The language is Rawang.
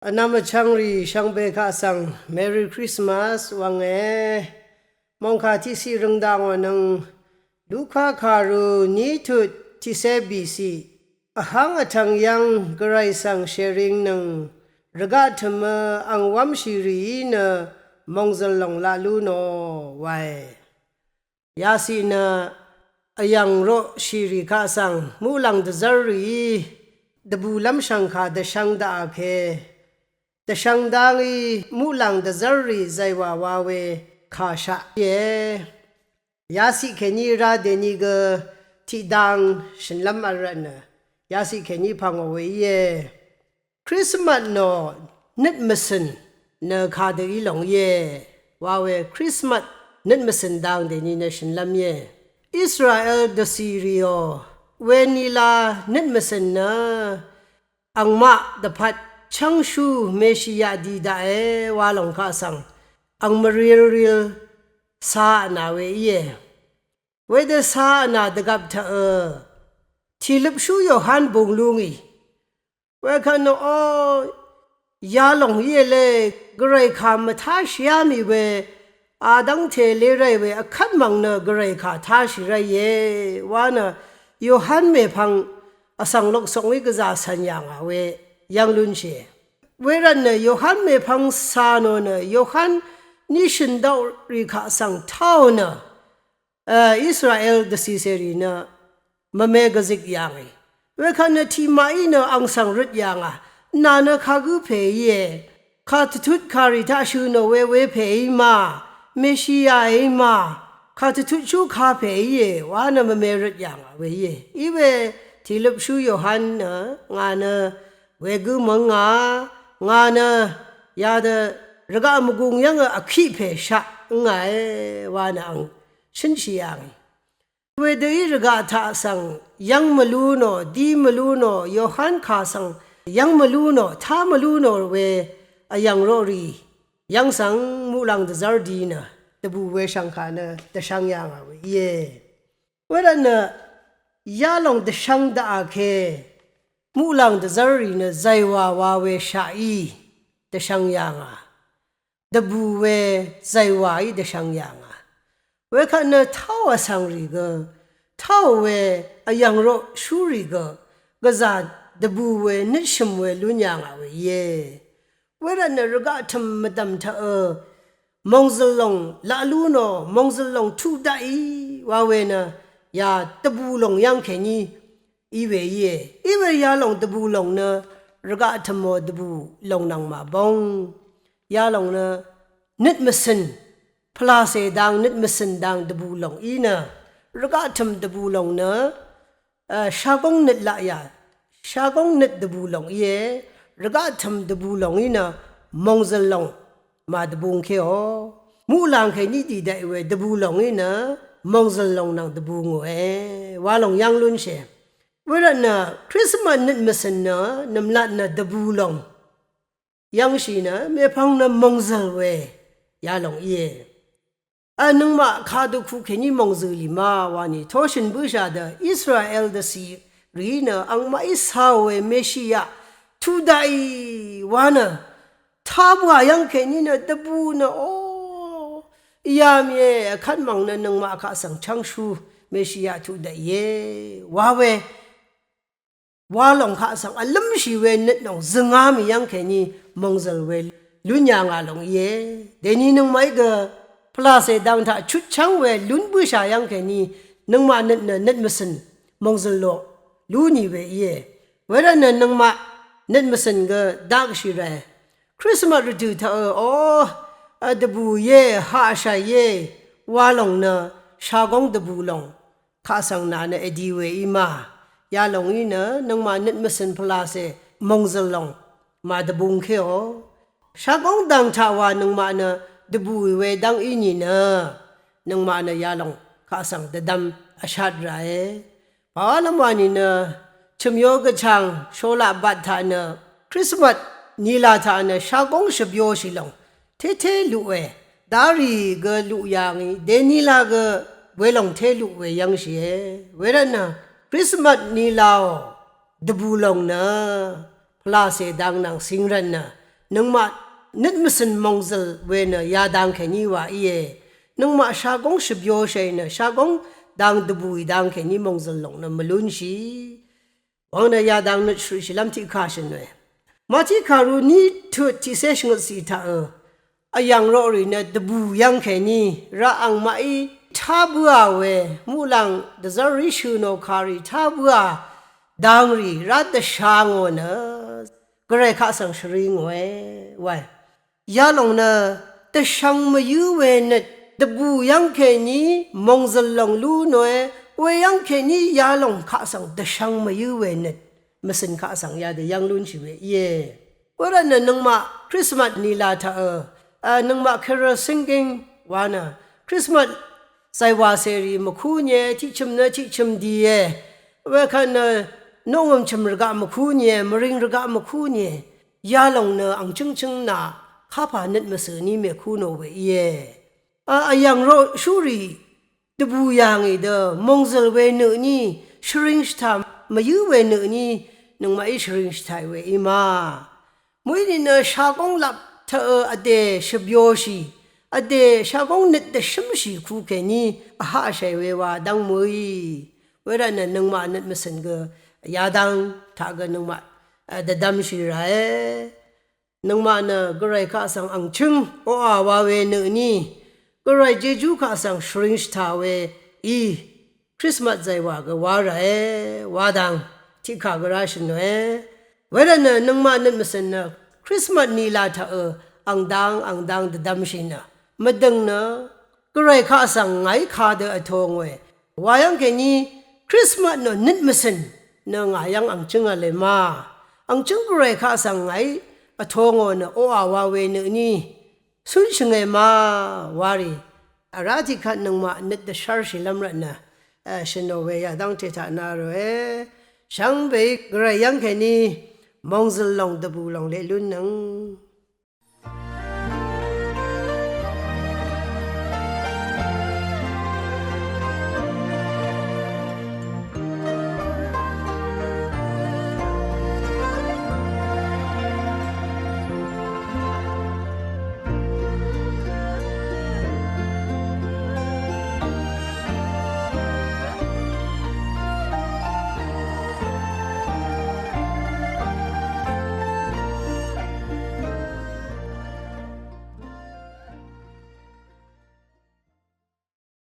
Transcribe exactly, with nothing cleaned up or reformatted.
Vnvm vchvngrì shvngbe kaq svng Merry Christmas wvnge. Mòngkà tiqciq røng daqò nøng Luka kàru ní tut tiqcé bìciq. Vháng vtv̀ng yv́ng Gvray svng shèring nøng rvgaq tø̀mø ang wv́mshì rìí nø mòngzø̀l lòng laq lú nò wae. Yaciq nø vyv̀ng roqshìrì kaq svng muqlàng dvzv́r rìí dvbùlv́m shv̀ngkà dvshvng daqà ke. Dvshvng dá ngí muqlàng dvzv́r rì zàywà wa we kàshaq íe. Yaciq kèní rá dèní gø tiqdang shø̀nlv́m vl rvtnø yaciq kèní pv̀ngò we íe. Krismat nò nøt mvcø̀n nø kadø í lòng íe wa we Krismat nøt mvcø̀n dang dèní nø shø̀nlv́m íe. Israel dvcì rìò we nila nøt mvcø̀n nø angmaq dvpvt chv́ngshú Meshia di daqe wa lòng kaq svng ang mvril ril cā vnà we íe. Wedø cā vnà dvgvp taqø tìløpshú Yohan bung lú ngì. Wekvt nø o yalòng íe le, Gvray kà mvtáshìá mì we adv́ngte lé ráì we vkvt mv̀ng nø Gvray kà táshì ráìe wa nø Yohan mèpvng vsvng loksok ngí gvzà cv̀n yà ngà we yv́ng lúnshìe. Wervtnø Yohan mèpvng cà nò nø Yohan ní shø̀n daqrì kaq svng táò nø Israel dvcìcèrì nø mvme gvzik yà ngì. Wekvt nø tiqmaqí nø ang svng røt yà ngà. Nà nø kagǿ pè íe. Kàdvtut kàrì taq shø̀ nò we we pè í ma. Meshia í ma. Kàdvtutshú ka pè íe wa nø mvme røt yà ngà we íe. Iwe tìløpshú Yohan nø ngà nø wegǿ mv́ngà, ngà nø yadø rvgaq mvgung yv́ngø vkiq pè shaq ǿngàe wa nø ang shǿnshì yà ngì. Wedø í rvgaq taq svng yv́ng mvlú nò, dí mvlú nò, Yohan kà svng yv́ng mvlú nò, tá mvlú nò we vyv̀ng roqrì yv́ng svng muqlàng dvzv́r di nø dvbù we shv̀ngkà nø dvshvng yà ngà we íe. Wervtnø yalòng dvshvng daqà ke muqlàng dvzv́rrì nø zàywà wa we shaqí dvshvng yà ngà. Dvbù we zàywàí dvshvng yà ngà. Wekvt nø táò vsvng rì gø, táò we vyv̀ng roqshúrì gø, gvzà dvbù we nøtshø̀m we lún yà ngà we íe. Wervtnø rvgaq tø̀m mvdv̀m taqø mòngzø̀l lòng laq lú nò, mòngzø̀l lòng tuq daqì wa we nø ya dvbù lòng yv́ng kèní í we íe. Í we yalòng dvbù lòng nø rvgaq tø̀mò dvbù lòng nvng màbóng. Yalòng nø nøt mvcø̀n, pvlàcè dang nøt mvcø̀n dang dvbù lòng í nø rvgaq tø̀m dvbù lòng nø shagóng nøt laqyà, shagóng nøt dvbù lòng íe. Rvgaq tø̀m dvbù lòng í nø mòngzø̀l lòng màdvbungkéò. Muqlàng kèní dì daqì we dvbù lòng í nø mòngzø̀l lòng nvng dvbù ngòe wa lòng yv́ng lúnshìe. Wervtnø Krismas nøt mvcø̀n nø nv̀mlat nø dvbù lòng yv́ngshì nø mèpvng nø mòngzø̀l we yalòng íe. Vnøngmaq kadø kuq kèní mòngzø̀l lì ma wani toshø̀n bǿshà dø Israel dvcì rìí nø angmaqí càò we Meshia tuq daqì wa nø tá bǿà yv́ng kèní nø dvbù nø o yà mìe. Vkvt mv̀ng nø nøngmaq kaq svng chv́ngshú Meshia tuq daqìe wa we wa lòng kaq svng vlǿmshì we nøt lòng zø̀ngá mì yv́ng kèní mòngzø̀l we lún yà ngà lòng íe. Dèni nøngmaqí gø pvlàcè dang taq chutchv́ng we lún bǿshà yv́ng kèní nøngmaq nøt nø nøt mvcø̀n mòngzø̀l lò lú nì we íe. Wervtnø nøngmaq nøt mvcø̀n gø dakshì ràe. Krismas rvdø̀ taqø o vdvbù íe, haqshà íe wa lòng nø shagóng dvbù lòng kaq svng nà nø èdi we í ma. Yalòng í nø nøngmaq nøt mvcø̀n pvlàcè mòngzø̀l lòng màdvbungkéò. Shagóng dang taq wa nøngmaq nø dvbùì we dv́ng í nìnø nøngmaq nø yalòng kaq svng dvdvm vshat ràe. Pàwálv́m wani nø chø̀myo gvchàng sholaq bat taq nø Krismas nila taq nø shagóng shvbyoshì lòng tété luqe. Darì gø luq yà ngì, dènila gø welòng té luq we yv́ngshìe. Wervtnø Krismas nilaò dvbù lòng nø pvlàcè dang nvng cing rvtnø Nøngmaq nøt mvsø̀n mòngzø̀l we nø yadang kèní wa íe. Nøngmaq shagóng shvbyoshàì nø shagóng dang dvbùì dang kèní mòngzø̀l lòng nø mvlúnshì. Wang nø yadang nøt shvritshìlv́m tiqkà shø̀n we. Màtiqkàru ní tøt tiqcé shvngøtcì taqø, vyv̀ng roqrì nø dvbù yv́ng kèní rá angmaqí tá bǿà we, muqlàng dvzv́r rí shø̀ nò kàrì tá bǿà dangrì rá dvsha ngò nø, Gvray kaq svng shvri ngòe wae. Yalòng nø dvshvng mvyǿ we nøt, dvbù yv́ng kèní mòngzø̀l lòng lú nòe, weyv́ng kèní yalòng kaq svng dvshvng mvyǿ we nøt, mvsø̀n kaq svng yadø yv́ng lúnshì we íe. Wervtnø nøngmaq Krismas nìlà taqø, a, nøngmaq carol singing wa nø, Krismas zàywà cèrì mvkú nìe, tiqchø̀m nø tiqchø̀m dìe, wekvt nø noqngø̀m chø̀m rvgaq mvkú nìe, mvring rvgaq mvkú nìe, yalòng nø ang chǿngchǿng nà kapà nøt mvsø̀ ní mèkú nò we íe. A, vyv̀ng roqshúrì dvbù yà ngì dø mòngzø̀l we nø tní, shvring shvtà mvyǿ we nø tní, nøngmaqí shvring shvtàì we í ma. Mø̀í nìnø shagóng lap taqø vdè shvbyoshì, vdè shagóng nøt dvshǿmshì ku kèní vhaqshàì we wa dv́ng mø̀í. Wervtnø nøngmaq nøt mvsø̀n gø yadang taq gø nøngmaq, a, dvdvmshì ràe. Nøngmaq nø Gvray kaq svng ang chǿng oqà wa we nø tní, Gvray jejú kaq svng shvring shvtà we í. Krismas zàywà gø wa ràe, wa dang tiqkà gø rá shø̀n nòe. Wervtnø nøngmaq nøt mvsø̀n nø Krismas nìlà taqø ang dang ang dang dvdvmshì nø, mvdø̀ng nø Gvray kaq svng ngàí kadø vtō ngòe. Wa yv́ng kèní Krismas nò nøt mvsø̀n nø ngà yv́ng ang chǿng v̄le ma. Ang chǿng Gvray kaq svng ngàí vtō ngò nø oqà wa we nø tní, cún shvngè ma warì. Vrá tiqkvt nøngmaq nøt dvshv́rshìlv́m rvtnø, e, shø̀n nò we yadv́ngte taq na ròe. Shvngbeí Gvray yv́ng kèní mòngzø̀l lòng dvbù lòng leq lúnnøng.